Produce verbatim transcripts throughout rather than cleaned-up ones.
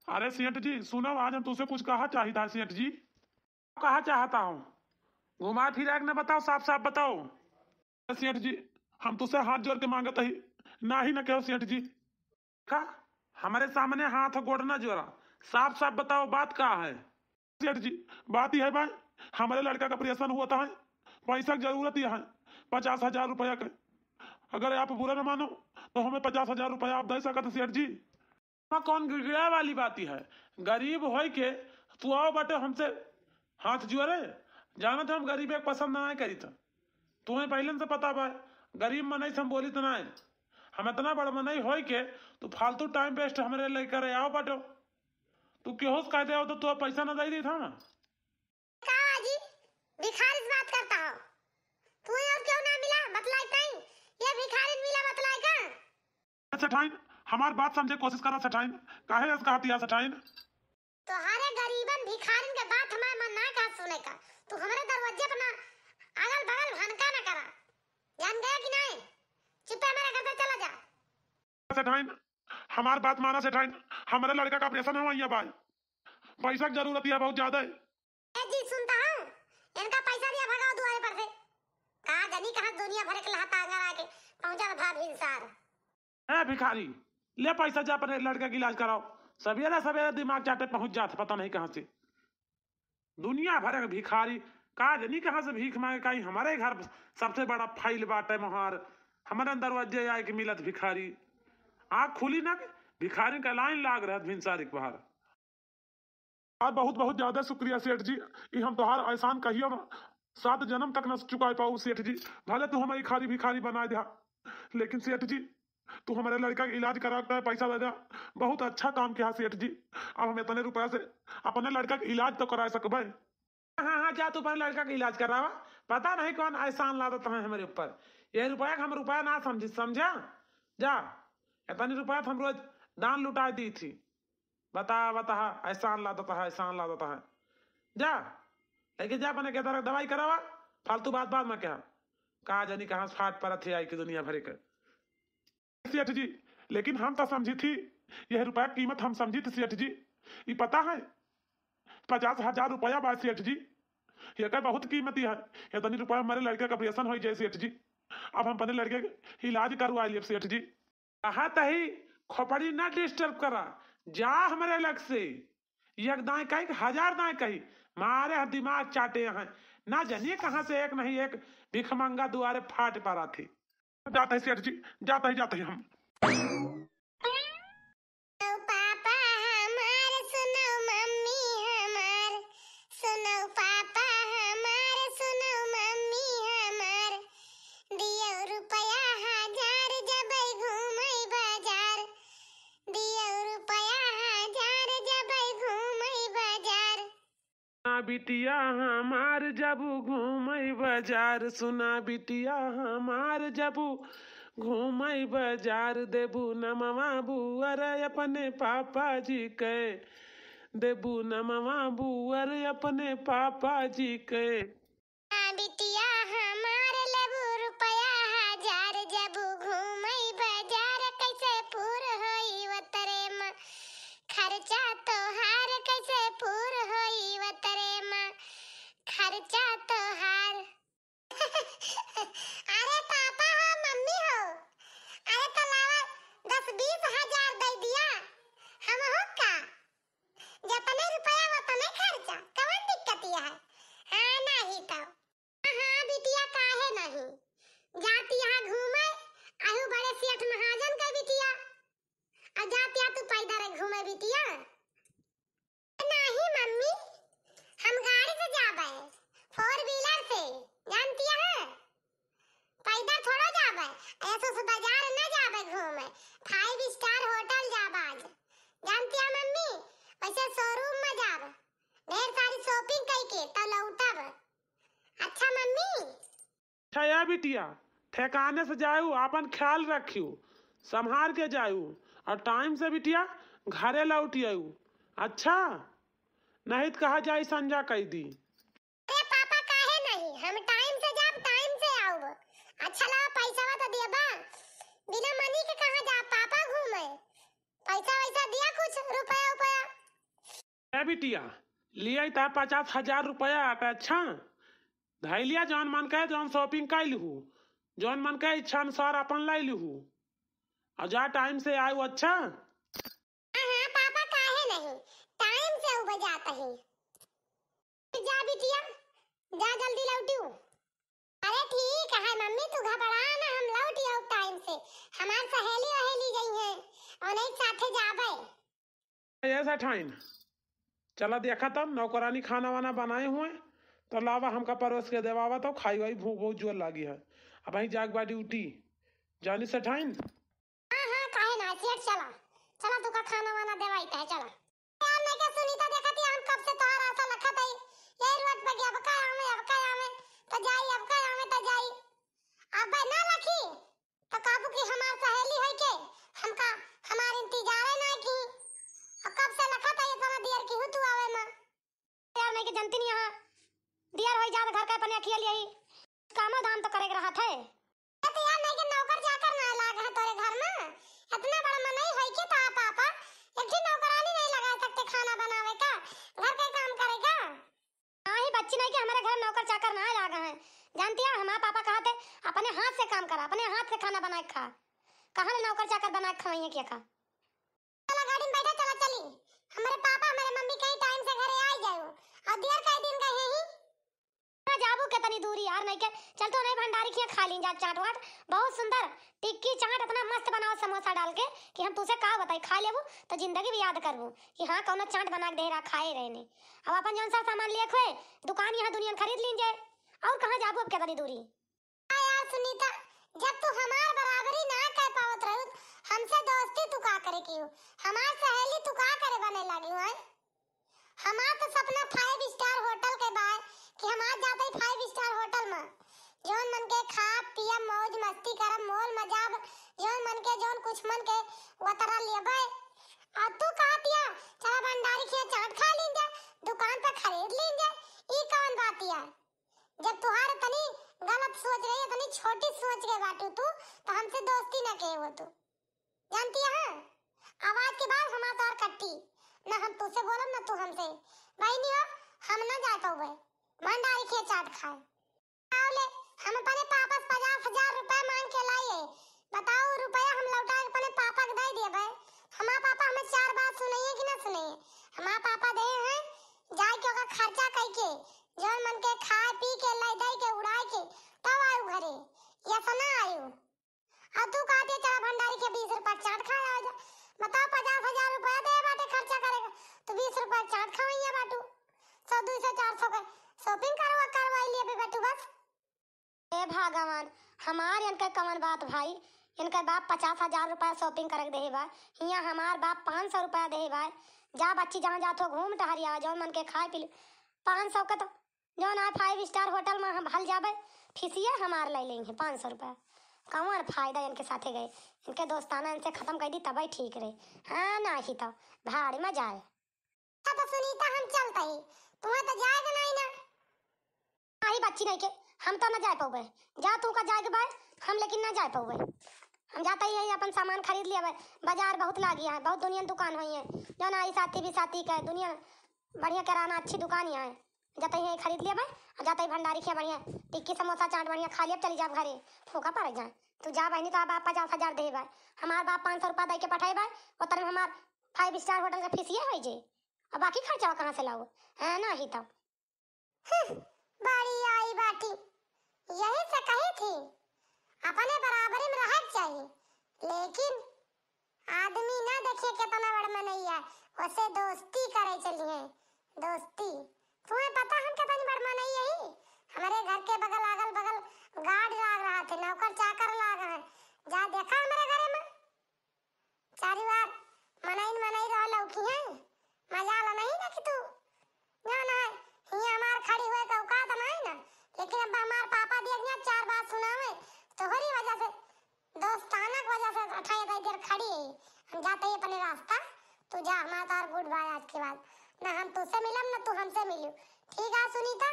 अरे सेठ जी, सुनो, आज हम तुसे कुछ कहा चाहित है सेठ जी। कहा चाहता हो? घुमा फिरा के न बताओ, साफ साफ बताओ। अरे सेठ जी, हम तुसे हाथ जोर के मांगत ही, नाही न कहो सेठ जी। का? हमरे सामने हाथ गोड़ न जोरा, साफ साफ बताओ, बात का है? सेठ जी, बात यह है भाई, हमरे लड़का का ऑपरेशन हुआ था, पैसा की जरूरत यह है, पचास हजार रुपया के। अगर आप बुरा न मानो तो हमें पचास हजार रुपया आप दे सकत सेठ जी। वहाँ कौन गिड़गिड़ा वाली बात है? गरीब होई के तू आओ बाटे हमसे हाथ जुअरे। जानत हम गरीबे के पसंद ना करी था, तुम्हें पहले से पता बा। गरीब मनई से हम बोली तो ना, हम इतना बड़ मनई होई के तू फालतू टाइम वेस्ट हमरे लेकर आओ बाटो। तू केहू से कह दे आओ तो तू पैसा ना दे दी था ना। का बाजी, भिखारी से बात करता हो? तू ही और क्यों ना मिला, बतलाई तई। ये भिखारी मिला, बतलाई का? सेठाइन, हमार बात समझे कोशिश करा सेठाइन, काहे ऐसे कहती है सेठाइन? तोहरे गरीबन भिखारिन के बात हमारे मन ना कहा सुने का। तू हमरे दरवाजे पर ना अगल बगल भनका ना करा, जान गया कि नहीं? चुपे मेरे घर से चला जा। सेठाइन, हमार बात माना सेठाइन, हमरे लड़का का ऑपरेशन है वहीं भाई, पैसा की जरूरत है बहुत ज्यादा है। ए जी, सुनता हूँ, इनका पैसा दिया, भगाओ दुआरे पर से। कहा जानी कहाँ दुनिया भर के लहाता आंगन आके पहुंचा था भिनसार। ए भिखारी, ले पैसा जा अपने लड़का के इलाज कराओ, सवेरे सवेरे दिमाग चाटे पहुंच जात पता नहीं कहाँ से। दुनिया भर के भिखारी, का जानी कहाँ से भीख मांगे, कहीं हमारे घर सबसे बड़ा फाइल बाटे मोहार, हमारे दरवाजे आए के मिलत भिखारी। आँख खुली ना, भिखारी का लाइन लाग रहत भिनसार के बाहर। यार, बहुत बहुत ज्यादा शुक्रिया सेठ जी, ई हम तोहार एहसान कहियो ना, सात जन्म तक न चुकाए पाऊ सेठ जी। भले तू हमें भिखारी भिखारी बनाए दिया, लेकिन सेठ जी, तू हमारे लड़का के इलाज करा के पैसा दे दिया, बहुत अच्छा काम किया सेठ जी। अब हम इतने रुपया से अपने लड़का के इलाज तो करा सकबे। हाँ हाँ, जा तू अपने लड़का के इलाज करावा। पता नहीं कौन एहसान लादत है हमारे ऊपर। ये रुपया के हम रुपया ना समझी, समझा? जा, इतनी रुपया तो हम रोज दान लुटा दी थी। बता बता, एहसान लादत है, एहसान लादत है। जा, लेके जा अपने के तरह दवाई करावा। फालतू बात बाद में कहा, का जानी कहाँ से फाट पड़त है आई की दुनिया भरे के। सेठ जी, लेकिन हम तो समझी थी, यह रुपया कीमत हम समझी थी सेठ जी। ई पता है, पचास हजार रुपया बा सेठ जी, ये का बहुत कीमती है। इतनी रुपया हमारे लड़के का ऑपरेशन हो जाए सेठ जी, अब हम अपने लड़के के इलाज करवा लिए सेठ जी। कहा तही खोपड़ी ना डिस्टर्ब करा, जा हमारे लग से। एक दाएं कही, हजार दाएं कही, मारे ह दिमाग चाटे हैं। ना जानिए कहाँ से एक नहीं एक भिखमंगा दुआरे फाट पड़ा थी। जाते ही सेठ जी, जाते ही, जाते ही हम। सुनो पापा हमार, सुनो मम्मी हमार, सुनो पापा हमार, सुनो मम्मी हमार। दियो रुपया हजार जबै घूमै बाजार, दियो रुपया हजार जबै घूमै बाजार। सुना बिटिया हमार जबू घूमै बाजार, सुना बिटिया हमार जबू घूमै बाजार, देबू नमवा बुअर अपने पापा जी के, देबू नमवा बुअर अपने पापा जी के। सुना बिटिया हमार लेबू रुपया हजार, जबू घूमै बाजार, कैसे पूर होई ओतरे मा खर्चा तोहार, कैसे पूर होई ओतरे मा खर्चा तोहार। अरे पापा हो, मम्मी हो, अरे तो लावा दस बीस हजार दे दिया, हम हो का? जतने रुपया वतने खर्चा, कवन दिक्कत यह है? हाँ, नहीं तो। हाँ, बिटिया, काहे नहीं? जाती यहाँ घूमे, आहू बड़े सेठ महाजन का बिटिया। और जाती यहाँ तू पैदल घूमे, बिटिया। नहीं मम्मी, हम गाड़ी से जाबे, four wheeler से, जानती है? पैदल थोड़ो जाबे, ऐसे से बाजार न जाबे घूमे, five star hotel जाबे आज। जानती है मम्मी, वैसे showroom में जाबे, ढेर सारी shopping कई के तो लौटब। अच्छा मम्मी। अच्छा या बिटिया, ठेकाने से जायू, आपन ख्याल रखियो, संभार के जायू, और time से बिटिया घरे लौट आयू। अच्छा, नहीं तो कहा जाई संजा कई दी। अरे पापा, काहे नहीं? हम time से जाब, time से आउब। अच्छा ला, पैसा तो दिया बा, बिना money के कहाँ जाब पापा घूमे? पैसा वैसा दिया कुछ, रुपया उपया। ए बिटिया, लिया ई तार पचास हजार रुपया आटा, अच्छा? धइ लिया, जौन मन कहे, जौन shopping कइ लिहू, जौन मन कहे इच्छा अनुसार अपन लइ लिहू। अउर जा time से आयु, अच्छा? हाँ, हाँ, पापा, काहे नहीं? Time से उबे जात ही। जा बिटिया, जा जल्दी लौटियो। अरे ठीक है मम्मी, तू घबरा ना, हम लौट आउब time से। हमार सहेली वहेली जइहैं, उन्हीं साथे जाबे। ए सेठाइन, चला देखा तब नौकरानी खाना वाना बनाए हुए, तो लावा हमका परोस के देवावा, तो खाई वाई, भूख बहुत जोर लागी है। अबहीं जाग बा duty, जानी सेठाइन। हाँ, हाँ, काहे ना, सेठ, चला। चला, तुका खाना वाना देवाइत है, चला। यार, नहीं के सुनीता देखत ही, हम कब से तोहार आशा रखत हई। यही रोड पे कि अब का आवे, अब का आवे, तो जाई, अब का आवे, तो जाई। अब ना रखी, तो कहबू कि हमार सहेली है के, हमका, हमार इंतजारे ना की। और कब से रखत हई इतना देर की हूँ तू आवे में। यार, नहीं के जनती नहीं यहाँ। दियर होई जात घर का अपने अखिया लियाई। कामो धाम तो करे के रहत है। ए तो यार, नहीं के नौकर चाकर ना लाग है तोरे घर में। इतना बड़ा मनई होई के तो आप पापा एक ठे नौकरानी नहीं लगा सकते खाना बनावे का, घर के काम करे का? हाँ, ही बच्ची नहीं के हमारे घर में नौकर चाकर ना लाग है। जानती है, हमार पापा कहत है, अपने हाथ से काम करा, अपने हाथ से खाना बना के खा। कहाँ ले नौकर चाकर बना के खवाइए क्या खा? चला गाड़ी में बैठा, चला चली। हमारे पापा, हमारे मम्मी कहीं time से घरे आ ही जाओ। और दियर कई दिन गए हैं ही। ना जाबू के तनी दूरी यार, नहीं के चल तो नहीं भंडारी खिया खा लीन जा चाट वाट। बहुत सुंदर टिक्की चाट इतना मस्त बनाओ समोसा डाल के कि हम तुसे का बताई, खा लेबू तो जिंदगी भी याद करबू कि हाँ कौनो चाट बना के दे रहा खाए रहने। अब अपन जौन सा सामान लिए हुए दुकान यहाँ दुनिया में खरीद लीन जाए। और कहाँ जाबू अब के तनी दूरी? हाँ यार सुनीता, जब तू हमार बराबरी ना कर पावत रहू, हमसे दोस्ती तू का करे की हो? हमार सहेली तू का करे बने लागी हो, हैं? हमार तो सपना five star hotel के बाय कि हमार जाते ही five star hotel में जौन मन के खाब पियब, मौज मस्ती करब, मोल मजाब, जौन मन के जौन कुछ मन के वतरा लेबे। और तू कहतिया चला भंडारी खिया चाट खा लीन जा, दुकान पे खरीद लीन जा, ई कौन बात या? जब तुहार इतनी गलत सोच रही, इतनी छोटी सोच के बाटू तू, तो हमसे दोस्ती ना के हो तू। जानती है, आवाज के बाद हमार तार कट्टी, ना हम तुसे बोलब ना तू हमसे। बहनी हो, हम ना जाए पाउबे भंडारी खिया चाट खाए। आओ ले, हम अपने पापा से पचास हजार रुपया मांग के लाए, बताओ, रुपया हम लौटा के अपने पापा के दे देबे? हमार पापा हमें चार बात सुनाइए कि ना सुनाइए? हमार पापा दे हैं, जाए के ओकर खर्चा कई के, जौन मन के खाए पी के, लाई दई के, उड़ाए के, तब आयु घरे, या तो ना आयु। और तू कहती है, "चला भंडारी के बीस रुपया चाट खाए आ जा।" बताओ, पचास हजार रुपया दे बाटे खर्चा करेगा, तो बीस रुपया चाट खवाइया बाटू, सौ, दो सौ, चार सौ के shopping करवा, करवाई लिए बे बेटू बस। हे भगवान, हमार इनके कवन बात भाई, इनके बाप पचास हजार रुपया shopping करे के देहे बा, हियाँ हमार बाप पाँच सौ रुपया देहे बा। जा बच्ची, जहाँ जात हो घूम टहरिया, जौन मन के खाए पी ले। पाँच सौ के तो जौन आ five star hotel में हम हल जाबे, फीसिए हमार ले लेंगे पाँच सौ रुपया। कवन फायदा इनके साथे गए, इनके दोस्ताना इनसे खत्म कर दी तबे ठीक रहे। हाँ, नाही तो भाड़ में जाए। हाँ तो सुनीता, हम चलत ही, तुम्हें तो जाए के नहीं ना। नाही बच्ची नहीं के, हम तो ना जाए पउबे। जा तू का जाए के बाय, हम लेकिन ना जाए पउबे। हम जात ही अपन सामान खरीद लिया बाय। बाजार बहुत लागी है, बहुत दुनिया दुकान होई है, जौन आई साथी भी साथी के दुनिया बढ़िया किराना अच्छी दुकान ही है। जात ही खरीद लिया बाय, और जात ही भंडारी खिया बढ़िया टिक्की समोसा चाट बढ़िया खा लिया, चली जाब घरे, फूका पड़ जाए। तू जा बहनी, तो बाप पचास हजार दे बाय, हमार बाप पाँच सौ रुपया दे के पठाए बाय, उतने में हमार five star hotel के फीसिए होई जे। अब बाकी खर्चा कहाँ से लाओ? हाँ, नाही तो। हम्म, बड़ी आई बाटी, यही से कही थी, अपने बराबरी में रहे के चाहिए, लेकिन आदमी ना देखिए कितना बड़ मनई है, उसे दोस्ती करे चलिए, दोस्ती। तुम्हें पता हम कितनी बड़ मनई है? हमारे घर के बगल, अगल बगल guard लाग रहा थे, नौकर चाकर लाग रहे। जा देखा हमारे घरे में, चारी बार मनई न मनई रह लौकी है। मजाल नहीं ना कि तू जान है, हियाँ हमार खड़ी हुए का औकात नहीं ना, लेकिन अब हमार पापा दिया हियाँ चार बात सुनावे, तोहरी वजह से, दोस्ताना की वजह से अठाई अठाई देर खड़ी है। हम जाते ही अपने रास्ता, तू जा, हमारा तार good bye आज के बाद, ना हम तुझसे मिलब ना तू हमसे मिलू। ठीक है सुनीता?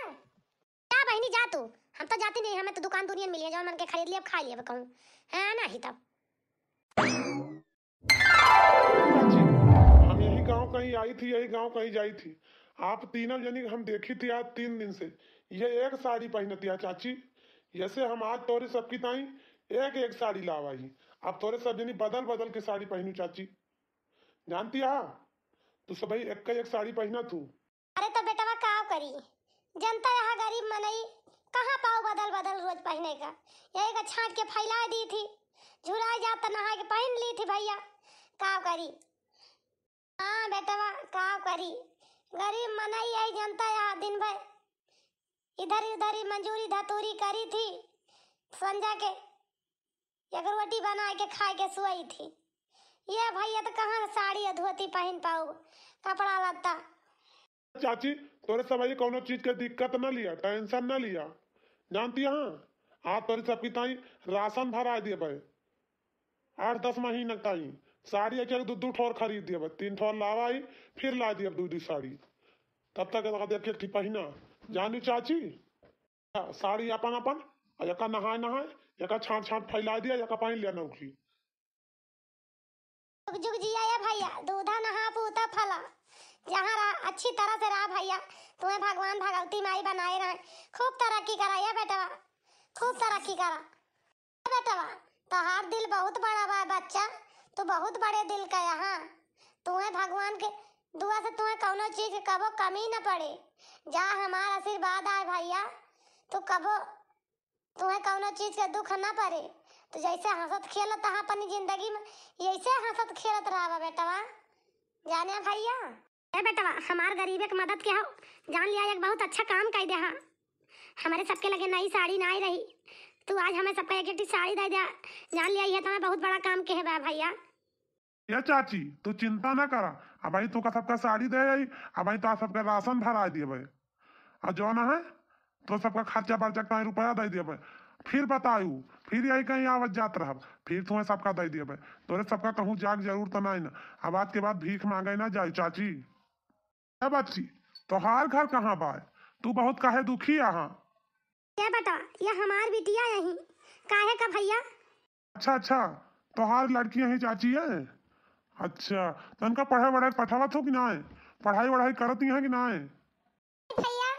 जा बहनी जा तू, हम तो जाती नहीं, हमें तो दुकान दुनिया मिली है, जौन मन के खरीद लिया, खा लिया कहूँ, है ना ही तब। हम यही गांव कहीं जाई थी, यही गाँव कहीं जाई थी। आप तीनों जनी हम देखी थी आज तीन दिन से, ये एक साड़ी पहिनती है चाची। यसे हम आज तोरे सबकी ताई एक एक साड़ी लावा ही। अब तोरे सब जनी बदल बदल के साड़ी पहिनू चाची। जानती हा, तू सबही एक एक साड़ी पहिना तू। अरे तो बेटवा का करी, जनता यहाँ गरीब मनई कहाँ पाओ बदल बदल रोज पहिने का। यही का छाँट के फैला दी थी, झुराई जात त नहा के पहिन ली थी भैया, का करी। हाँ बेटवा का करी, गरीब मनई यही जनता यहाँ दिन भर इधर उधर ही मजूरी धतूरी करी थी, संझा के एक रोटी बनाए के खाए के सोई थी। ये भैया तो कहाँ साड़ी और धोती पहिन पाऊ, कपड़ा लत्ता। चाची, तोरे सबही कौनो चीज के दिक्कत न लिया, tension न लिया। जानती हाँ, आज तोरे सबकी ताई राशन भरा दिए भाई, आठ दस महीना ताई साड़ी एक एक दू दू ठोर खरीद दिए भाई, तीन ठोर लावा आई, फिर ला दिए दू दू साड़ी। तब तक एक एक ठे पहिना। जानू चाची, साड़ी अपन अपन, आ एका नहाए नहाए, एका छाँट छाँट फैला दिया, एका पहिन लिया नौकी। जुग जुग जिया या भैया, दूधा नहा पूता फला, जहाँ रहा अच्छी तरह से रहा भैया, तुम्हें भगवान भगवती माई बनाए रहे, खूब तरक्की करा या बेटवा, खूब तरक्की करा। बेटवा, तोहार दिल बहुत बड़ा बा बच्चा, तू बहुत बड़े दिल का यहाँ। तुम्हें भगवान के दुआ से तुम्हें कौनो चीज के कबो कमी न पड़े। जा हमार आशीर्वाद आए भैया, तू कबो तुम्हें कौनो चीज के दुख न पड़े। तू जैसे हंसत खेलत हा अपनी जिंदगी में, यैसे हंसत खेलत रहा बेटवा, जाने भैया। ए बेटवा, हमार गरीबे के मदद के हो, जान लिया एक बहुत अच्छा काम कई दे हा। हमरे सबके लगे नई साड़ी नाई रही, तू आज हमें सबका एक एक ठे साड़ी दे दे, जान लिया ये तो हमें बहुत बड़ा काम के है बा भैया। ये चाची, तू चिंता ना करा, अबही तू का सबका साड़ी दे आई, अबही तो सबका राशन भरा दिए भाई, और जो ना है तो सबका खर्चा बर्चा का रुपया दे दिए भाई। फिर बतायू, फिर यही कहीं आवत जात रहब, फिर तुम्हें सबका दे दिए भाई। तोरे सबका कहूँ जाग जरूरत नहीं ना, अब आज के बाद भीख मांगे ना जाए चाची। ए बच्ची, तोहार घर कहाँ बा? तू बहुत काहे दुखी आहा? ए बेटा, ये हमार बिटिया यही। काहे का भैया? अच्छा अच्छा, तोहार लड़की यही चाची है। अच्छा, तो उनका पढ़े वढ़े पठावत हो कि नाय? पढ़ाई वढ़ाई करत ही है कि नाय? भैया,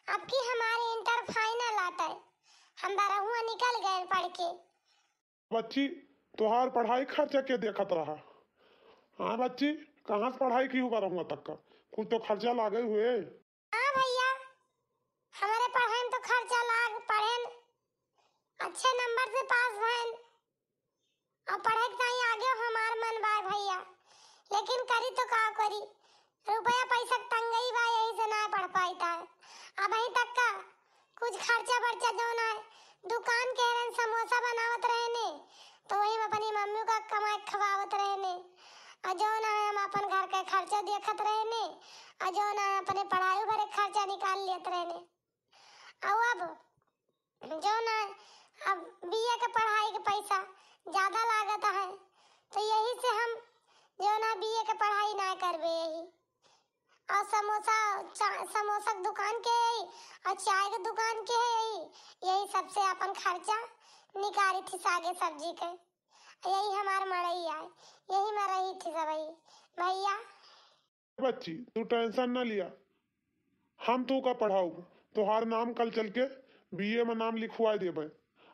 अब की हमारे इंटर फाइनल आटे, हम बरहुआ निकल गए पढ़ के। बच्ची, तोहार पढ़ाई खर्चा के देखत रहा? हाँ बच्ची, कहाँ से पढ़ाई की हुआ रहुआ तक का? कुछ तो खर्चा लागे हुए। हाँ भैया, हमारे पढ़ाई में तो खर्चा लाग, पढ़ेन अच्छे नंबर से पास भएन और पढ़े के ताई आगे हमार मन बा भैया, लेकिन करी तो का करी, रुपया पैसा के तंगई बा, यही से ना पढ़ पाई था। अब यहीं तक का कुछ खर्चा बर्चा जौन है, दुकान के रहन समोसा बनावत रहेने, तो वही में अपनी मम्मी का कमाए के खवावत रहेने, और जौन है हम अपन घर के खर्चा देखत रहेने, और जौन है अपने पढ़ाई भरे खर्चा निकाल लेत रहेने। और अब जौन है अब बीए के पढ़ाई के पैसा ज्यादा लागत है, तो यही से हम जौन है बीए के पढ़ाई ना करबे यही। और समोसा, चा-, समोसा के दुकान के यही और चाय के दुकान के यही, यही सबसे अपन खर्चा निकाली थी सागे सब्जी के, यही हमार मड़ई आए, यही में रही थी सबही भैया। बच्ची, तू tension ना लिया, हम तू का पढ़ाउब, तोहार नाम कल चल के बीए में नाम लिखवाए देबे,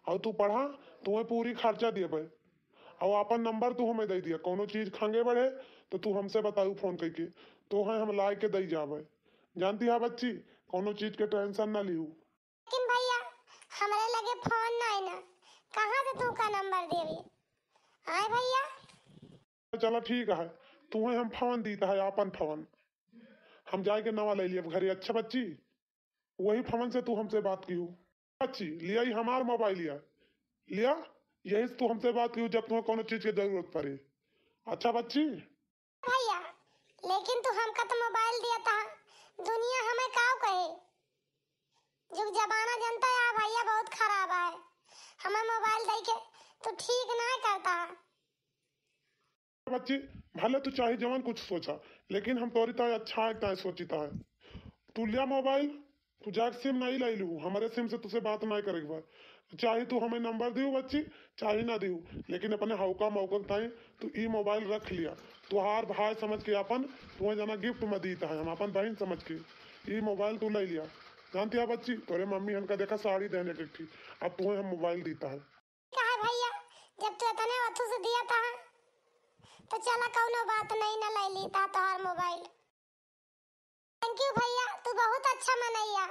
और तू पढ़ा, तुम्हें पूरी खर्चा देबे, और अपन नंबर तू हमें दे दिया, कौनो चीज खंगे बढ़े तो तू हमसे बताऊ फोन करके, तो है हम लाए के दे जाबे। जानती है बच्ची, कौनो चीज के tension ना लिहू। लेकिन भैया, हमरे लगे फोन नाई ना, कहाँ से तू का नंबर देवे? आए भैया? चला ठीक है, तुम्हें हम फोन दीता है, आपन फोन। हम जाए के नवा ले लिया घरे। अच्छा बच्ची, वही फोन से तू हमसे बात की हो। बच्ची, लिया ही हमार मोबाइल लिया, लिया, यही से तू हमसे बात की हो जब तुम्हें कोनो चीज के जरूरत पड़े। अच्छा बच्ची? भैया, लेकिन तू हमका तो मोबाइल दिया था, दुनिया हमें काव कहे? जुग जमाना जनता है भैया, बहुत खराब है। हमें मोबाइल दे के तू ठीक ना करता। बच्ची, भले तू चाहे जवन कुछ सोचा, लेकिन हम तोरी ताए अच्छा है ताए सोचिता है। तू लिया मोबाइल, तू जाके सिम नहीं लाई लू, हमारे सिम से तुझसे बात नहीं करेके बा। चाहे तू हमें नंबर दियो बच्ची, चाहे ना दियो, लेकिन अपने हौका मौका ताए तू ई मोबाइल रख लिया। तुहार भाई समझ के अपन, तुम्हें जना गिफ्ट में दीता है, हम अपन बहन समझ के। ई मोबाइल तू ले लिया। जानती है बच्ची, तोरे मम्मी हमका देखा साड़ी देने के थी, अब तुम्हें हम मोबाइल दीता है। कहा भैया, जब तू इतने अथू से दिया था, तो चला कौनो बात नहीं, न ले लीता तोहार मोबाइल। थैंक यू भैया, तू बहुत अच्छा मनैया,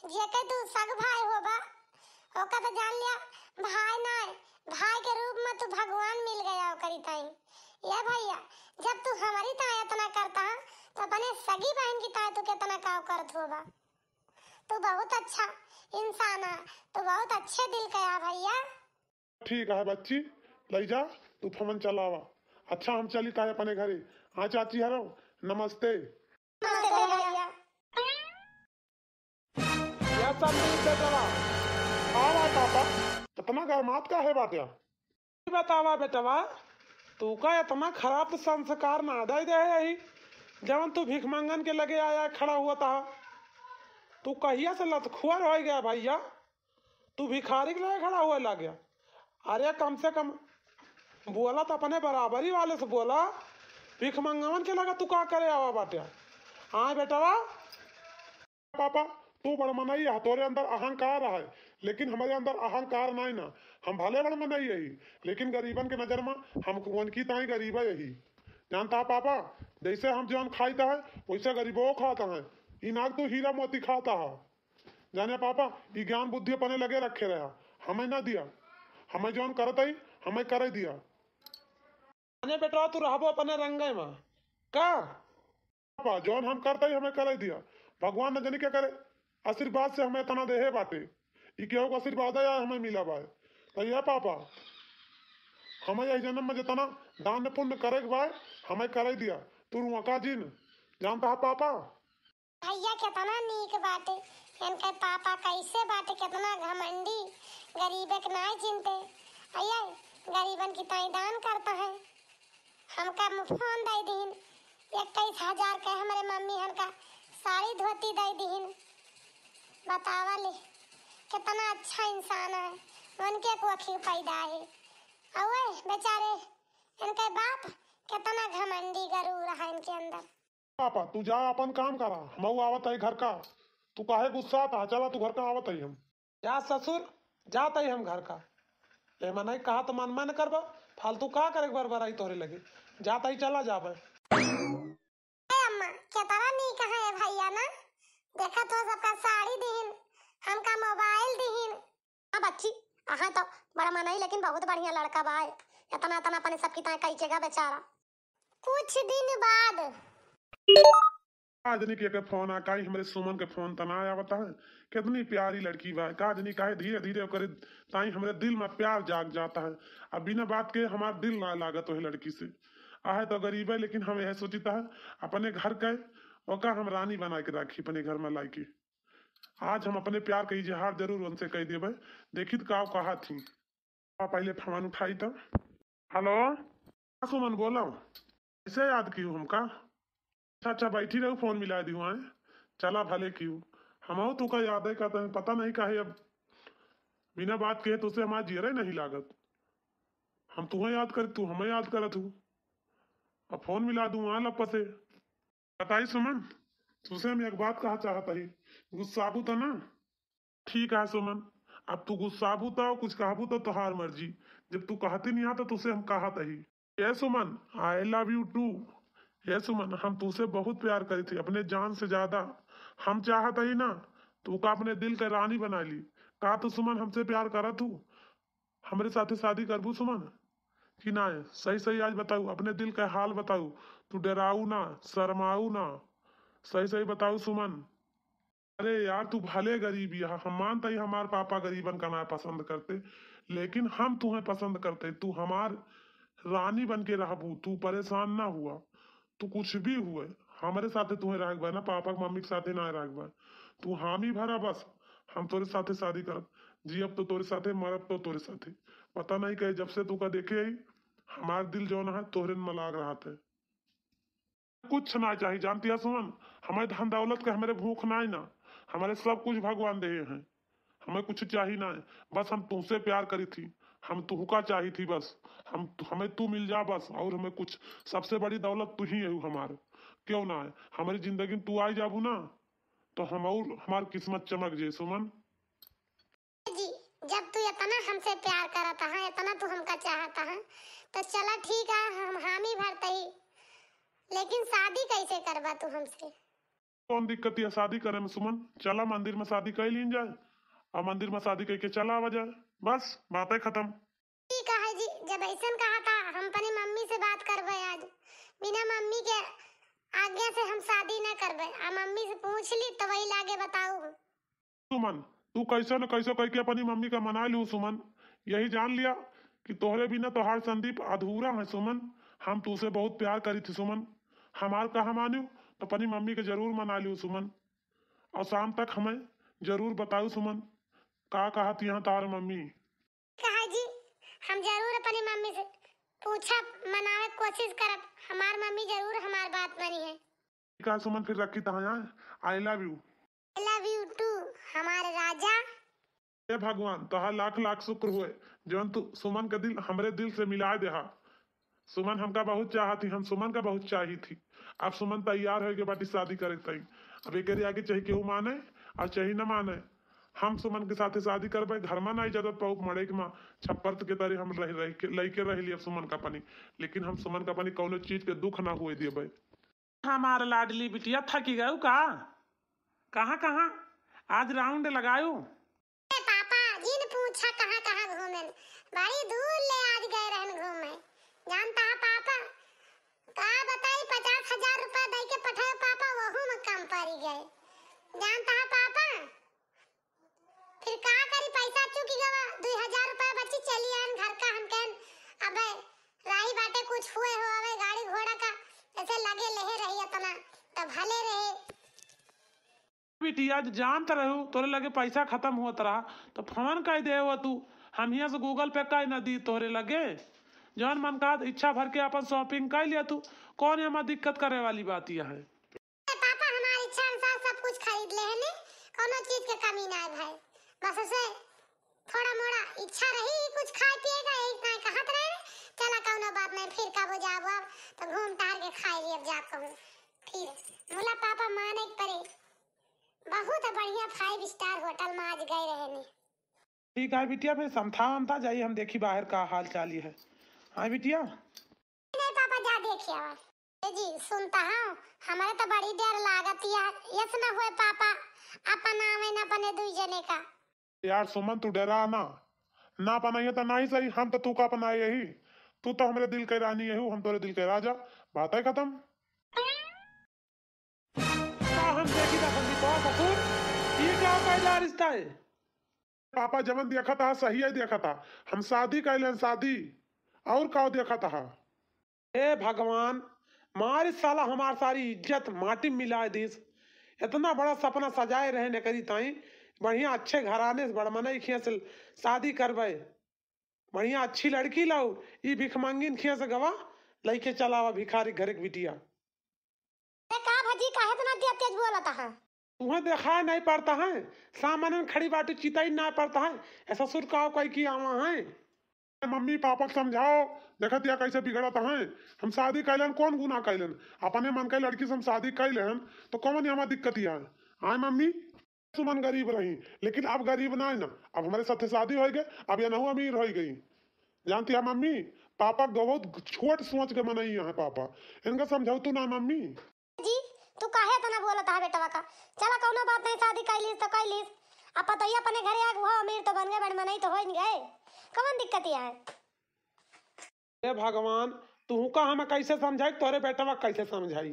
जेके तू सग भाई होबा, ओका तो जान लिया भाई ना, भाई के रूप में तू भगवान मिल गया ओकरी ताई। ये भैया, जब तू हमारी ताई इतना करता है, तो अपने सगी बहन की ताई तू कितना काव करत होबा। तू बहुत अच्छा इंसान है, तू बहुत अच्छे दिल का है भैया। ठीक है बच्ची, लई जा, तू फमन चलावा। अच्छा, हम चली ताई अपने घरे। हाँ चाची हरो, नमस्ते। नमस्ते भैया। या संदीप बेटवा, आवा पापा, इतना गरमात का है बाट्या? बतावा बेटवा, तू का इतना खराब संस्कार ना दे दे है यही, जवन तू भिखमंगन के लगे आया खड़ा हुआ था। तू कहिया से लतखुअर हो गया भैया, तू भिखारी के लगे खड़ा हुआ लग गया। अरे कम से कम बोला तो अपने बराबरी वाले से बोला, भिखमंगवन के लगे तू का करे आवा बाट्या? हाँ बेटवा। पापा, तू बड़ मनई है, तोरे अंदर अहंकार है, लेकिन हमारे अंदर अहंकार नहीं ना। हम भले बड़ मनई यही, लेकिन गरीबन के नजर में हम उनकी ताई गरीब यही। जानता है पापा, जैसे हम जौन खाता है, वैसे गरीबो खाता है। ई नाग तू हीरा मोती खाता है। जाने पापा, ई ज्ञान बुद्धि अपने लगे रखे रहा, हमें ना दिया। हमें जौन करत ही, हमें करे दिया। जाने बेटवा, तू रहबो अपने रंगे में का? पापा, जौन हम करते ही हमें करे दिया। भगवान न जाने क्या करे, आशीर्वाद से हमें इतना देहे बाटे। ई केहू का आशीर्वाद है या हमें मिला बाय। तो ये पापा, हमें यही जन्म में जितना दान पुण्य करे के बाय, हमें करे दिया। तू रुआ का जिन जानता है पापा? भैया कितना नीक बाटे, इनके पापा कैसे बाटे, कितना घमंडी, गरीबे के नाय चिनते। अये, गरीबन की ताई दान करता है। हमका मु-, फोन दे दीन, इक्कीस हजार के हमरे मम्मी हमका साड़ी धोती दे दीन। बतावा ले, कितना अच्छा इंसान है, उनके कोखी पैदा है। अवे बेचारे, इनके बाप कितना घमंडी गरूर है इनके अंदर। पापा, तू जा, अपन काम करा, हमहू आवत है घर का। तू काहे गुस्सा था? चला, तू घर का आवत है हम। जा ससुर, जात ही हम घर का। ए मनई कहा तो मन मन करबा, फालतू का करे बरबराई तोहरे लगे। जात ही चला जाबे। ए अम्मा, केतना नीक है भैया ना, देखा तो सबका साड़ी दीन, हमका मोबाइल दीन। हाँ बच्ची, अहाँ तो बड़ा मनई, लेकिन बहुत बढ़िया लड़का बा। इतना, इतना अपने सबकी ताई कई के गा बेचारा। कुछ दिन बाद। का जनी के, के फोन आ, काई हमरे सुमन के फोन तना आवता है। कितनी प्यारी लड़की बा, का जनी काहे धीरे धीरे ओकरे ताई हमरे दिल में प्यार जाग जाता है। अब बिना बात के हमार दिल ना लागत वही लड़की से। आहे तो गरीब है, लेकिन हम यह सोचिता है अपने घर के ओका हम रानी बना के राखी अपने घर में लाई के। आज हम अपने प्यार के इजहार जरूर उनसे कह देबे। देखित का कहा थी। आ, पहले फोन उठाई तो। हेलो, हाँ सुमन बोलो, कैसे याद कियो हमका? अच्छा अच्छा, बैठी रहू, फोन मिला दियो। आए चला भले कियो, हमहू तुका याद है का, तनी पता नहीं काहे अब बिना बात के तुसे हमारा जियरे नहीं लागत। हम तुहे याद कर, तू हमें याद करत हूँ। अब फोन मिला दूँ आ लप्पा से। बताई सुमन, तुसे हम एक बात कहा चाहत ही, गुस्साबू तो ना? ठीक है सुमन, अब तू गुस्साबू तो कुछ कहबू तो तोहार मर्जी। जब तू कहती नहीं आ तो तुसे हम कहत ही। ए सुमन, I love you too। ए सुमन, हम तुसे बहुत प्यार करी थी, अपने जान से ज्यादा। हम चाहत ही ना तू का अपने दिल के रानी बना ली। का तू सुमन हमसे प्यार करत हूँ? हमरे साथे शादी करबू सुमन कि ना? सही सही आज बताऊ, अपने दिल का हाल बताऊ। तू डराऊ ना, शर्माऊ ना, सही सही बताऊ सुमन। अरे यार, तू भले गरीब ही, हम मानता ही हमार पापा गरीबन का ना पसंद करते, लेकिन हम तुम्हें पसंद करते। तू हमार रानी बन के रहबू, तू परेशान ना हुआ। तू कुछ भी हुए, हमरे साथे तुम्हें रहे के बा ना, पापा के मम्मी के साथे ना रहे के बा। तू हामी भरा बस, हम तोरे साथे शादी करब, जियब तो तोरे साथे, मरब तो तोरे साथे। पता नहीं कहे जब से तू का देखे ही, हमार दिल जौन है तोहरे में लाग रहा है। कुछ ना चाही, जानती है सुमन, हमें धन दौलत के हमरे भूख ना है ना, हमारे सब कुछ भगवान दे हैं, हमें कुछ चाही ना है। बस हम तुमसे प्यार करी थी, हम तुहका चाही थी बस, हम, हमें तू मिल जा बस, और हमें कुछ, सबसे बड़ी दौलत तू ही है हमार। क्यों ना है, हमारी जिंदगी में तू आई जाबू ना, तो हम और हमार किस्मत चमक जाए सुमन। जी, जब तू इतना हमसे प्यार करत है, इतना तू हमका चाहत है, तो चला ठीक है, हम हामी भरते ही, लेकिन शादी कैसे करबा तू हमसे? कौन दिक्कत है शादी करे में सुमन? चला मंदिर में शादी कर लीन जाए, और मंदिर में शादी करके चला आवा जाए, बस बातें खत्म। ठीक है जी, जब ऐसन कहा था, हम अपनी मम्मी से बात करबे आज। बिना मम्मी के आज्ञा से हम शादी ना करबे। आ मम्मी से पूछ ली तो वही लागे बताऊ। सुमन, तू कैसे न कैसे करके अपनी मम्मी का मना लू सुमन। यही जान लिया कि तोहरे बिना तोहार संदीप अधूरा है सुमन। हम तुझसे बहुत प्यार करी थी सुमन। हमार कहा मानू तो अपनी मम्मी के जरूर मना लू सुमन। और शाम तक हमें जरूर बताऊ सुमन, का कहा थी यहाँ तार मम्मी। कहा जी, हम जरूर अपनी मम्मी से पूछब, मनावे के कोशिश करब। हमार मम्मी जरूर हमार बात मानी है। ठीक है सुमन, फिर रखी तहाँ, I love you। I love you too, हमारे राजा। हे भगवान, तोहार लाख लाख शुक्र हुए, जौन तू सुमन का दिल हमरे दिल से मिला देहा। सुमन हमका बहुत चाहत ही, हम सुमन का बहुत चाही थी। अब सुमन तैयार होइगे बाटी शादी करे ताई। अब एकरे आगे चाहे केहू माने और चाहे न माने, हम सुमन के साथे शादी करबे। घर में ना इजाजत पाउब, मड़े के माँ छप्पर के तरे हम रह, रह के, लइके रह लिए सुमन का पनी, लेकिन हम सुमन का पनी कौनो चीज के दुख ना हुए देबे। हमार लाडली बिटिया थकी गयू का? कहाँ कहाँ आज round लगायू? ए पापा, जिन पूछा कहाँ कहाँ घूमेन, बड़ी दूर ले आज गए रहन घूमे। जानता है पापा, का बताई, पचास हजार रुपया दे के पठाए पापा, वहू में कम पड़ी गए। जानता है पापा, फिर का करी, पैसा चुकी गवा, दुई हजार रुपया बची, चली आन घर का। हम कहन, अबे राही बाटे, कुछ हुए हो, अबे गाड़ी घोड़ा का ऐसे लगे लेहे रही इतना, तो भले रहे। बिटिया, आज जानत रहू तोरे लगे पैसा खत्म होत रहा, तो फोन कइ दे हो तू, हम हियाँ से Google Pay कइ न दी तोरे लगे। जौन मन का इच्छा भर के अपन shopping कइ लिया तू, कौन एमा दिक्कत करे वाली बात यह है? ए पापा, हमार इच्छा अनुसार सब कुछ खरीद ले हने, कौनो चीज के कमी ना है भाई। बस उसे थोड़ा मोड़ा इच्छा रही कुछ खाए पिए का, यही ना कहत रहे, चला कौनो बात नहीं, फिर कबो जाबो अब तो घूम टहर के खाए लियब जा कहूँ। फिर बोला पापा माने के परे, बहुत बढ़िया five star hotel में आज गए रहे ने। ठीक है बिटिया, फिर समथा वमथा जाई, हम देखी बाहर का हाल चाल ही है। हाँ बिटिया। नहीं पापा, जा देखिए आवा। ए जी, सुनता हूँ, हमारे तो बड़ी डर लागत या, यस न होए पापा, अपन आवे न अपने दुई जने का। यार सुमन, तू डरा ना, ना अपनाइए तो ना ही सही, हम तो तू का अपनाए यही, तू तो हमरे दिल के रानी यही, हम तोरे दिल के राजा, बात है खत्म। का हम देखी था संदीपवा ससुर, ये का पहला रिश्ता है? पापा जवन देखा था सही है देखा था, हम शादी कैलन शादी, और का देखा था? हे भगवान, मारी साला हमार सारी इज्जत माटी में मिलाए दिस। इतना बड़ा सपना सजाए रहे नकरी ताई, बढ़िया अच्छे घराने से बड़ मनई खिया से शादी करबे, बढ़िया अच्छी लड़की लाऊ, ई भिखमंगिन खिया से गवा लइके चलावा भिखारी घर के बिटिया। अरे का भजी, काहे इतना तेज तेज बोलत है? तुहें देखाए नहीं पड़ता है, सामने में खड़ी बाटी चिताई ना पड़ता है, ऐसा सुर का कोई की आवा है। मम्मी पापा के समझाओ, देखत या कैसे बिगड़त हैं। हम शादी कैलन, कौन गुनाह कैलन? अपने मन के लड़की से हम शादी कैलन, तो कौन यहाँ दिक्कत या है? आए मम्मी, सुमन गरीब रही, लेकिन अब गरीब ना है ना, अब हमारे साथे शादी हो गए, अब ये नहु अमीर हो गई। जानती है मम्मी, पापा बहुत छोट सोच के मनई है पापा, इनका समझाओ तू ना मम्मी। जी, तू काहे इतना बोलत है बेटवा का? चला कौनो बात नहीं, शादी कैलिस तो कैलिस, अब पतोहिया अपने घरे आ गए, अमीर तो बन गए, बड़ मनई तो हो गए, कौन दिक्कत है? हे भगवान, तुहका हम कैसे समझाई, तोरे बेटवा कैसे समझाई?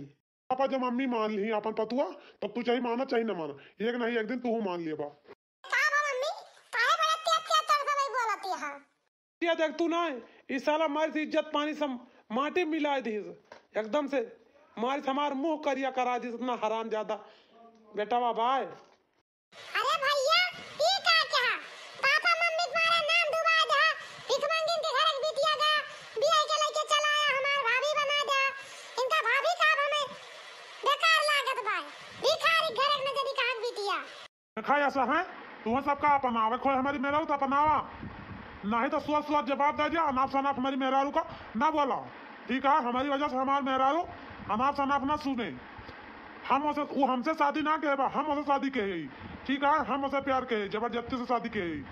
पापा जब मम्मी मान ली अपन पतुआ, तब तू चाहे माना चाहे न माना, एक नहीं एक दिन तू मान लिया बा। का बा मम्मी, काहे बड़ा तेज तेज तरह से बोलती है? ये देख तू ना, ई साला मारी से इज्जत पानी सब माटी मिला दिस, एकदम से मारी से हमार मुंह करिया करा दिस, इतना हरामजादा बेटवा बाय। अरे भैया, ई का कहा? पापा मम्मी तुम्हारा नाम डुबा दे, भिखमंगिन के घर के बिटिया का बियाह के लेके चला आया, हमार भाभी बना दे। इनका भाभी का अब हमें बेकार लागत बा, भिखारी घर के न जनी कहाँ के बिटिया। देखा ऐसा है, तुम सबका अपनावे खोए हमारी मेरा तो अपनावा। नहीं तो सोच सोच जवाब दे दिया, अनाप शनाप हमारी मेहरारू का ना बोला। ठीक है, हमारी वजह से हमार मेहरारू अनाप शनाप ना सुने। हम उसे, वो हमसे शादी ना कहे बा, हम उसे शादी कहे ही। ठीक है, हम उसे प्यार कहे, जबरदस्ती से शादी कहे ही।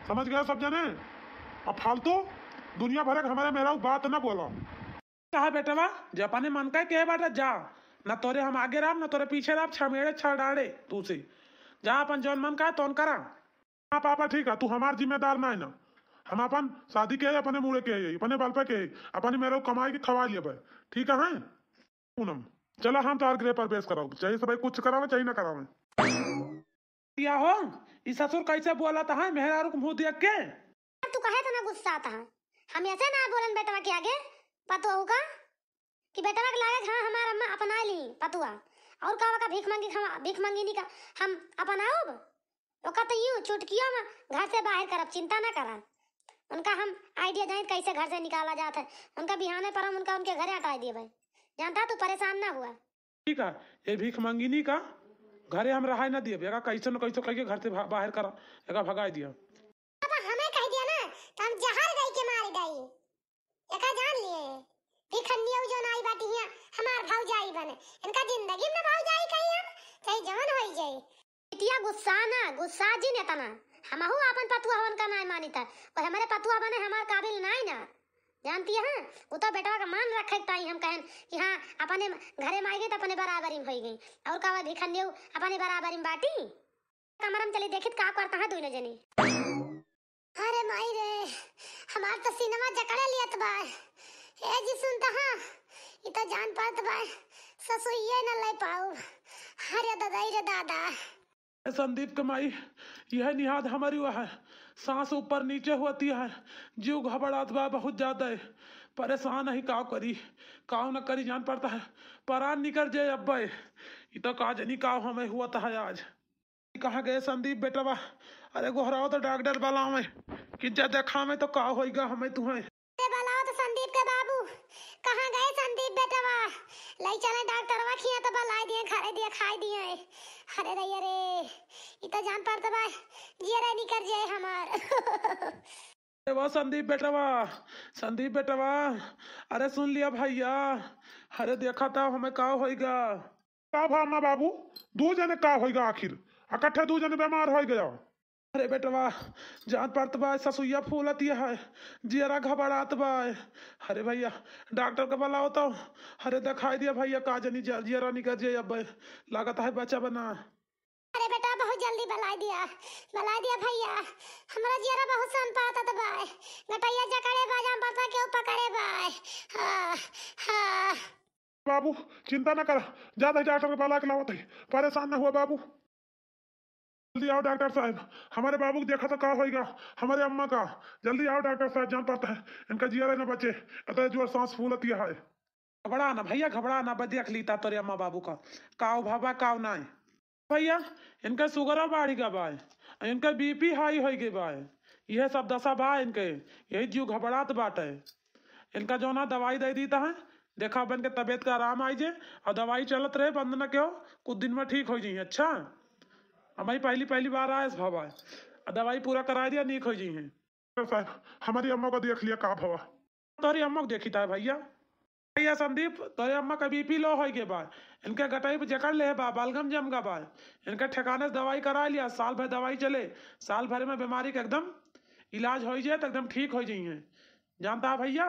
समझ गए सब जने? अब फालतू दुनिया भरे के हमारे मेहरारू बात ना बोला। कहा बेटवा, जे अपने मन का कहे बाटा जा, ना तोरे हम आगे रहब, ना तोरे पीछे रहब, छमेड़े छड़ाड़े तू से। जा अपन जौन मन का तौन करा। हाँ पापा ठीक है, तू हमार जिम्मेदार ना है ना। हम अपन शादी के है, अपने मुड़े के है, अपने बल पे के है, अपने मेहरारू कमाई के खवा लेबे। ठीक है पूनम, चला हम तोहार गृह प्रवेश कराओ, चाहे सब कुछ करावे चाहे ना करावे। या हो, ई ससुर कैसे बोलत है मेहरारू के मुंह देख के? तू काहे इतना गुस्सात है? हम ऐसे ना बोलन बेटवा के आगे, पतोहू का, कि बेटवा के लागे कि हाँ हमार अम्मा अपना ली पतुआ, और का ओका भीख मंगी, हम भीख मंगिनी का हम अपनाउब? ओका तो यूं चुटकियों में घर से बाहर करब, चिंता ना करा। उनका हम आइडिया जानित कैसे घर से निकाला जात है। उनका बिहाने पर हम उनका उनके घरे हटाई देबे। जानता तू परेशान ना हुआ। ठीक है, ये भीख मंगिनी का घरे हम रहाई ना दियब, एका कैसे न कैसे कह के घर से भा-, बाहर करा, एका भगाई दिया। अब हमें कह दिया ना, तो हम जहर दई के मार दई। एका जान लिए, भिखनिया जौन आई बाटी हियां, हमार भौजाई बने। इनका जिंदगी में भौजाई कही हम, चाहे जवन होई जाए। बिटिया गुस्सा ना, गुस्सा जिन एतना। हमहू आपन पतुआ हवन का नाय मानित है। और हमारे पतुआ बने हमार काबिल नाय ना। जानती है, वो तो बेटवा का मान रखे के ताई हम कहन कि हाँ, अपने घरे में आई गई तो अपने बराबरी में होई गई। और का भिखनिया अपने बराबरी में बाटी? कमरा में चली देखित का करता है दोनों जनी। अरे माई रे, हमार तो सीनवा जकड़े लियत बा। ए जी सुनता हाँ, ई तो जान पड़त बा, ससुइये न ले पाऊ। अरे ददाई रे दादा। ए संदीप के माई, यह निहाद हमारी वह है, सांस ऊपर नीचे होती है, जीव घबरात बा बहुत ज्यादा है, परेशान है, काव करी, काव न करी, जान पड़ता है, परान निकल जाए अब्बे। ई तो का जनी काव हमें हुआ है आज। कहाँ गए संदीप बेटवा? अरे गोहराओ तो डॉक्टर बुलावे, कि जा देखावे तो का होइगा हमें तुहें। अरे बुलाओ तो संदीप के बाबू, कहाँ गए संदीप बेटवा? लई चले डॉक्टरवा खिया तो बुलाई दिए, घरे दिए, खाई दिए। अरे रे, अरे, ई तो जान पड़त बा, जियरा निकर जाए हमार। अरे वाह संदीप बेटवा, संदीप बेटवा, अरे सुन लिया भैया, अरे देखा था हमें का होइगा। का भा अम्मा बाबू, दू जने का होइगा आखिर? इकट्ठे दू जने बीमार होइ गया। अरे बेटवा, जान पड़त बा, ससुइया फूलत है, जियरा घबरात बा। अरे भैया, डॉक्टर के बुलाओ तो। अरे देखाई दिया भैया, का जनी जि-, जियरा निकल जाए अब, लागत है बचा बना। अरे बेटा, बहुत जल्दी बुलाई दिया, बुलाई दिया भैया, हमरा जियरा बहुत सन पातत बा, गटैया जकड़े बा, जान पड़ता केहू पकड़े बा। हाँ, हाँ। बाबू, चिंता न करा, जात है डॉक्टर के बुला के लावत है, परेशान न हुआ बाबू। जल्दी आओ डॉक्टर साहब, हमारे बाबू को देखा तो का होइगा, हमारे अम्मा का। जल्दी आओ डॉक्टर साहब, जान पड़ता है इनका जियरा न बचे, इतना जोर सांस फूलत है। घबरा ना भैया, घबरा ना, बस देख लीता तोरे अम्मा बाबू का, काव भवा काव नाय। भैया, इनका शुगरवा बढ़ गया बाय, इनका बीपी हाई होइ गई बाय, यह सब दशा बा इनके, यही जीव घबरात बाटे। इनका जो ना दवाई दे दीता है, देखा अब इनके तबीयत का आराम आई जे, और दवाई चलत रहे, बंद न क्यों, कुछ दिन में ठीक हो जाइए। अच्छा, अब भाई पहली पहली बार आए इस भवा, और दवाई पूरा करा दिया, नीक हो जाइए। डॉक्टर साहब, हमारी अम्मा को देख लिया, का भवा? तोहरी अम्मा को देखी था भैया। भैया संदीप, तोरे अम्मा का बीपी लो होइ गए बा, इनके गटाई पे जकड़ ले बा, बलगम जम गा बा, इनके ठिकाने से दवाई करा लिया, साल भर दवाई चले, साल भर में बीमारी के एकदम इलाज होइ जाए तो एकदम ठीक होइ जाइए, जानता है भैया।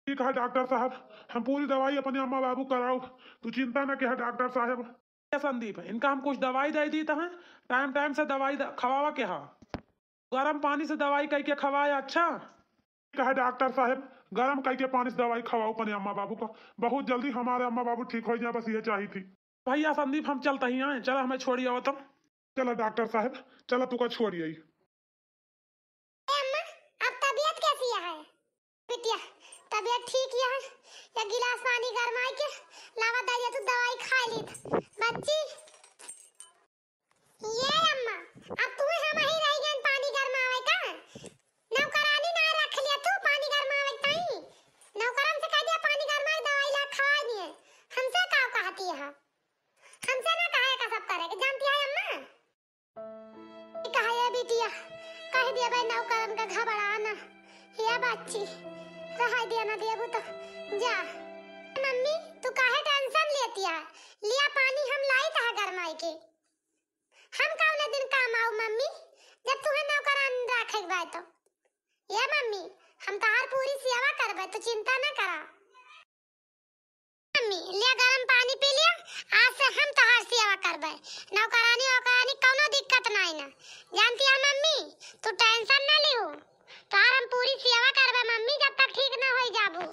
ठीक है डॉक्टर साहब, हम पूरी दवाई अपने अम्मा बाबू कराओ, तू चिंता न किया डॉक्टर साहब। ए संदीप, इनका हम कुछ दवाई दे दी तो हैं, टाइम टाइम से दवाई द-, खवावा के हा। गरम पानी से दवाई कई के खवाए, अच्छा? ठीक है डॉक्टर साहब, गरम कई के पानी से दवाई खवाओ अपने अम्मा बाबू का। बहुत जल्दी हमारे अम्मा बाबू ठीक हो जाए, बस ये चाहिए थी। भैया संदीप, हम चलते ही आए, चला हमें छोड़ी आओ तुम। चला डॉक्टर साहब, चला तू का छोड़ी आई। ए अम्मा, अब तबीयत कैसी है? बिटिया, तबीयत ठीक है? या गिलास पानी गरमाई के लावा दे दे, तू दवाई खा ली। बच्ची, ये अम्मा, अब तू हम ही रह गए पानी गरमावे का? नौकरानी ना रख लिया तू पानी गरमावे ताई? नौकरन से कह दिया पानी गरमा के दवाई ला खवा दिए। हमसे का कहती है? हमसे ना कहे का सब करे के जानती है अम्मा? ई कहा ये बिटिया, कह दिया भाई नौकरन का घबरा ना। या बच्ची, रहाई दिया ना देबू तो जा। मम्मी, तू काहे tension लेती है? लिया पानी हम लाई तहा गरमाई के। हम कौने दिन काम आऊ मम्मी, जब तुहे नौकरान राखे के बा तो। ये मम्मी, हम तहार पूरी सेवा करबे, तू चिंता ना करा। मम्मी, लिया गरम पानी पी लिया, आज से हम तहार सेवा करबे। नौकरानी वौकरानी कौनो दिक्कत नाई ना। जानती है मम्मी, तू tension ना लिहू, तहार हम पूरी सेवा करबे मम्मी, जब तक ठीक ना होई जाबू।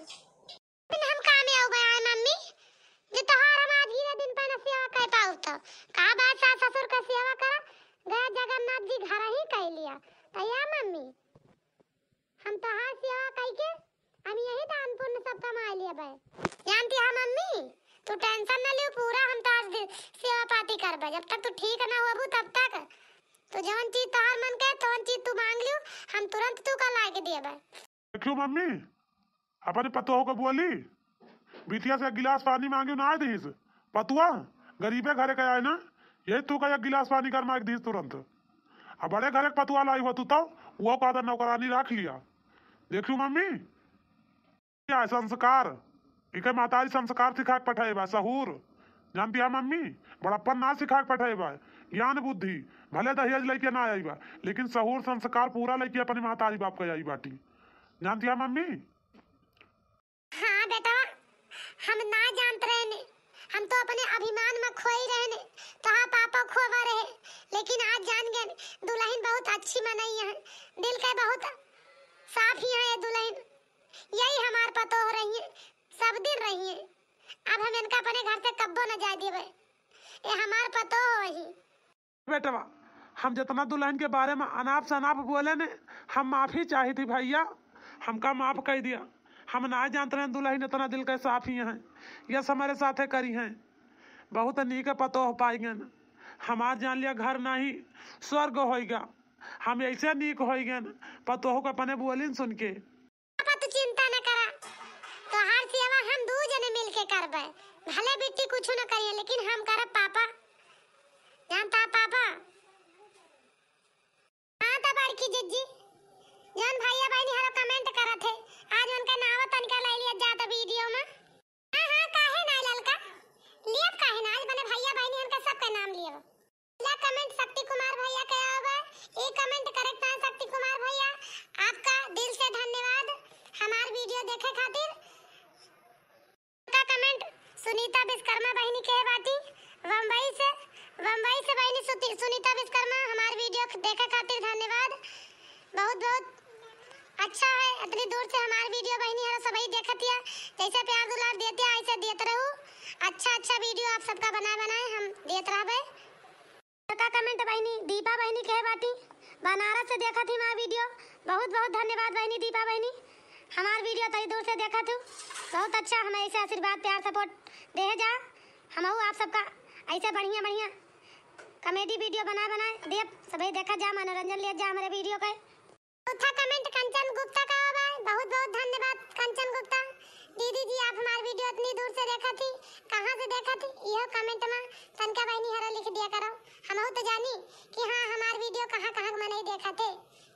दिन हम काम आऊ बे आए मम्मी, जे तोहार हम आज गिरे दिन पे ना सेवा कर पाऊ तो। कहा बात सास ससुर का सेवा करा, गया जगन्नाथ जी घर ही कह लिया। तो या मम्मी, हम तोहार सेवा कई के हम यही दान पुण्य सब कमा लिए बे। जानती है मम्मी, तू tension ना लियो, पूरा हम तोहार दे-, सेवा पाती करबे। जब तक तू ठीक ना होबू तब तक। तो जवन चीज तोहार मन के, तवन चीज तू मांग लियो, हम तुरंत तू का ला के देबे। देखियो मम्मी, अपने पतोह को बोली, बिटिया से एक गिलास पानी मांगियो ना दिस। पतुआ गरीबे घरे के आए ना, यही तू का एक गिलास पानी गरमा के दिस तुरंत। अब बड़े घरे के पतुआ लाई हो तू तो, वो का नौकरानी रख लिया। देखियो मम्मी, क्या है संस्कार? इके महतारी संस्कार सिखा के पठाए बा, सहूर। जानती है मम्मी, बड़प्पन ना सिखा के पठाए बा, ज्ञान बुद्धि। भले दहेज लेके ना आई बा, लेकिन सहूर संस्कार पूरा लेके अपने महतारी बाप के आई बाटी। जानती है मम्मी? हाँ बेटवा, हम ना जानत रहेन, हम तो अपने अभिमान में खोई रहेन, तोहार पापा खोवा रहे, लेकिन आज जान गए, दुलहिन बहुत अच्छी मनई है, दिल के बहुत साफ ही है ये दुलहिन। यही हमार पतोह रहिए, सब दिन रहिए। अब हम इनका अपने घर से कब्बो न जाए देबे। ये हमार पतोह ही। बेटवा, हम जितना दुलहिन के बारे में अनाप शनाप बोले ने, हम माफी चाही थी भैया, हमका माफ कर दिया। हम ना जानत रहे दुलहिन इतना दिल के साफ ही हैं, यस हमरे साथे करी हैं। बहुत नीक पतोह पाई गन, हमार जान लिया घर नहीं स्वर्ग होइगा। हम ऐसे नीक होई गन पतोह को अपने बोलिन सुन के। पापा, तू चिंता न करा, तोहार सेवा हम दू जने मिल के करबे। भले बिट्टी कुछ न करिए, लेकिन हम करब पापा। जानता है पापा? हाँ, तो बड़की जिज्जी, जौन भैया बहनी हरो comment करत है, आज उनका नाव तनिका ले लिया जात video में। हाँ, हाँ, काहे ना ललका? लियब काहे ना? आज बने भैया बहनी हन का सबका नाम लियब। पहला comment शक्ति कुमार भैया के आवा। ई comment करे के चाहे शक्ति कुमार भैया, आपका दिल से धन्यवाद हमार video देखे खातिर। का comment सुनीता विश्वकर्मा बहनी के बाटी, बम्बई से, बम्बई से बहनी सुती-, सुनीता विश्वकर्मा हमार video देखे खातिर धन्यवाद। बहुत बहुत अच्छा है, इतनी दूर से हमार video बहनी हरा सबही देखत हिया, जैसे प्यार दुलार देते हैं, ऐसे देत रहू। अच्छा अच्छा video आप सबका बनाए बनाए हम देत रहबे। का comment बहनी दीपा बहनी के बाटी, बनारस से देखत ही हमार video। बहुत बहुत धन्यवाद बहनी दीपा बहनी, हमार video इतनी दूर से देखत हू। बहुत अच्छा, हमें ऐसे आशीर्वाद प्यार support दे जा, हमहू आप सबका ऐसे बढ़िया बढ़िया comedy video बना बनाए देब, सबही देखा जा, मनोरंजन लिया जा हमारे video के। चौथा comment कंचन गुप्ता का बा। बहुत बहुत धन्यवाद कंचन गुप्ता। दीदी जी, आप हमार video इतनी दूर से देखत ही, कहाँ से देखत ही? यह comment में तनका बहनी हरा लिख दिया करो, हमहू तो जानी कि हाँ, हमार video कहाँ कहाँ के मनई देखत है,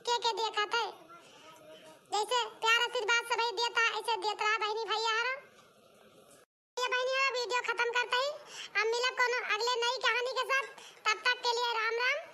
के के देखत है। जैसे प्यार आशीर्वाद सबही देता, ऐसे देत रहा बहनी भैया हरा। ये बहनी हरा video खत्म करते ही, अब मिलब कोनो अगले नई कहानी के साथ। तब तक के लिए राम राम।